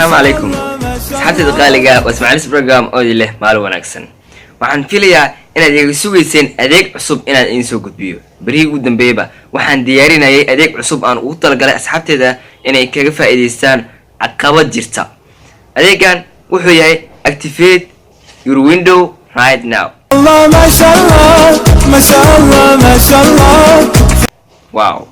Asalaamu calaykum, asxaabtayda qaaliga. Waa Ismaaciilis Program oo idin leh maalin wanaagsan. Waxaan filayaa inaad iga sugayseen adeeg cusub inaan idin soo gudbiyo. Berihii ugu dambeeyaba waxaan diyaarinayay adeeg cusub aan ugu talagalay asxaabteyda inay kaga faa'iidaystaan caqabad jirta. Adeegan wuxuu yahay "Activate your window right now". الله ما شاء الله، ما شاء الله، ما شاء الله. Wow,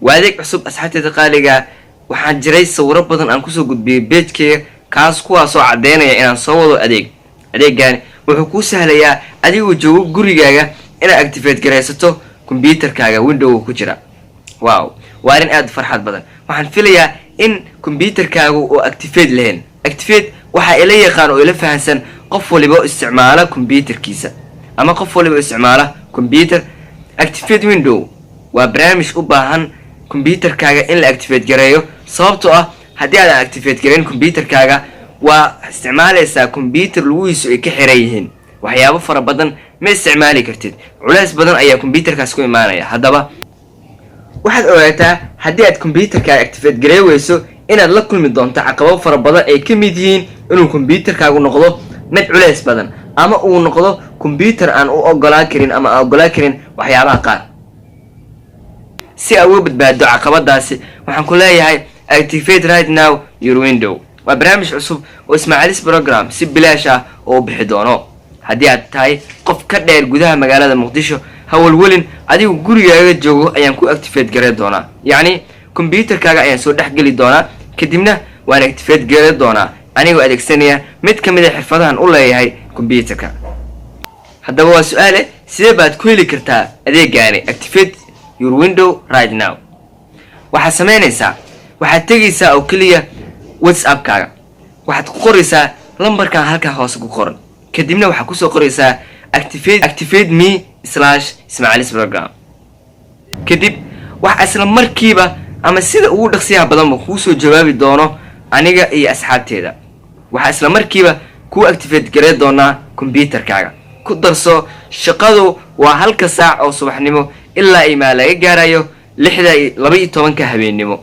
waa adeeg cusub, asxaabteyda qaaliga. Waxaan jiray sawiro badan aan kusoo gudbiyey page-keyga kaas, kuwaasoo caddeynaya inaan soo wado adeeg. Adeegan wuxuu kuu sahlayaa adigoo joogo gurigaaga inaad activate garaysato kombyuutarkaaga windowga ku jira. Wow, waa arrin aada u farxad badan. Waxaan filayaa in kombyuutarkaagu oo activate lahayn. Activate waxaa ila yaqaan oo ila fahansan qof waliba isticmaala kombyuutarkiisa ama qof waliba isticmaala combyuutar. Activate window waa barnaamij u baahan kombyuutarkaaga in la activate gareeyo, sababtoo ah haddii aadan activate gareyn kombyuutarkaaga, waa isticmaalaysaa kombyuutar lugihiisu ay ka xiran yihiin. Waxyaabo fara badan ma isticmaali kartid, culays badan ayaa kombyuutarkaas ku imaanaya. Haddaba waxaad ogaataa, haddii aad kombyuutarkaaga activate garey weyso, inaad la kulmi doonto caqabado fara badan ay ka mid yihiin inuu kombyuutarkaagu noqdo mid culays badan ama uu noqdo kombyuutar aan u ogolaan karin ama aan ogolaan karin waxyaabaha qaar. Si aad uga badbaado caqabadaasi, waxaan ku leeyahay "Activate right now your window" waa barnaamij cusub oo Ismaaciilis Program si bilaash ah oo u bixi doono. Haddii aad tahay qof ka dheer gudaha magaalada Muqdisho, hawalwelin, adigu gurigaaga joogo ayaan ku activate garey doonaa. Yacni kombyuutarkaaga ayaan soo dhex geli doonaa, kadibna waan activate garey doonaa anigoo adeegsanaya mid ka mid a xirfadahan u leeyahay kombyuutarka. Haddaba waa su-aale, sidee baad ku heli kartaa adeegaani "Activate your window right now"? Waxaad samaynaysaa, waxaad tegaysaa oo keliya WhatsAppkaaga. Waxaad ku qoraysaa lambarkan halkaa hoose ku qoran, kadibna waxaad kusoo qoraysaa "activate, activate me slash Ismaaciilis Program". Kadib waxa isla markiiba ama sida ugu dhaqsiyaha badanba kuu soo jawaabi doono aniga iyo asxaabteeda. Waxaa isla markiiba kuu activate garey doonaa kombyuutarkaaga. Ku darso, shaqadu waa halka saac oo subaxnimo ilaa imaa laga gaarayo 6 iyo 12-ka habeennimo.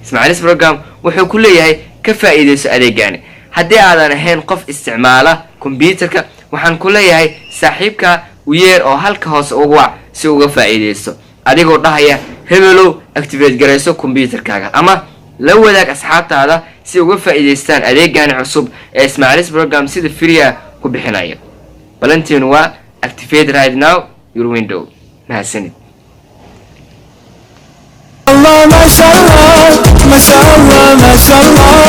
Ismaaciilis Program wuxuu ku leeyahay ka faa'iidayso adeegaani. Haddii aadan ahayn qof isticmaala kombyuutarka, waxaan ku leeyahay saaxiibka u yeer oo halka hoose uga wac si uga faa'iidaysto, adigoo dhahaya "Hebelow, activate garayso kombyuutarkaaga", ama la wadaag asxaabtaada si uga faa'iidaystaan adeegani cusub ee Ismaaciilis Program sida free ah ku bixinaya. Balantiinu waa "Activate right now your window". Mahadsanid. الله ما شاء الله، ما شاء الله، ما شاء الله.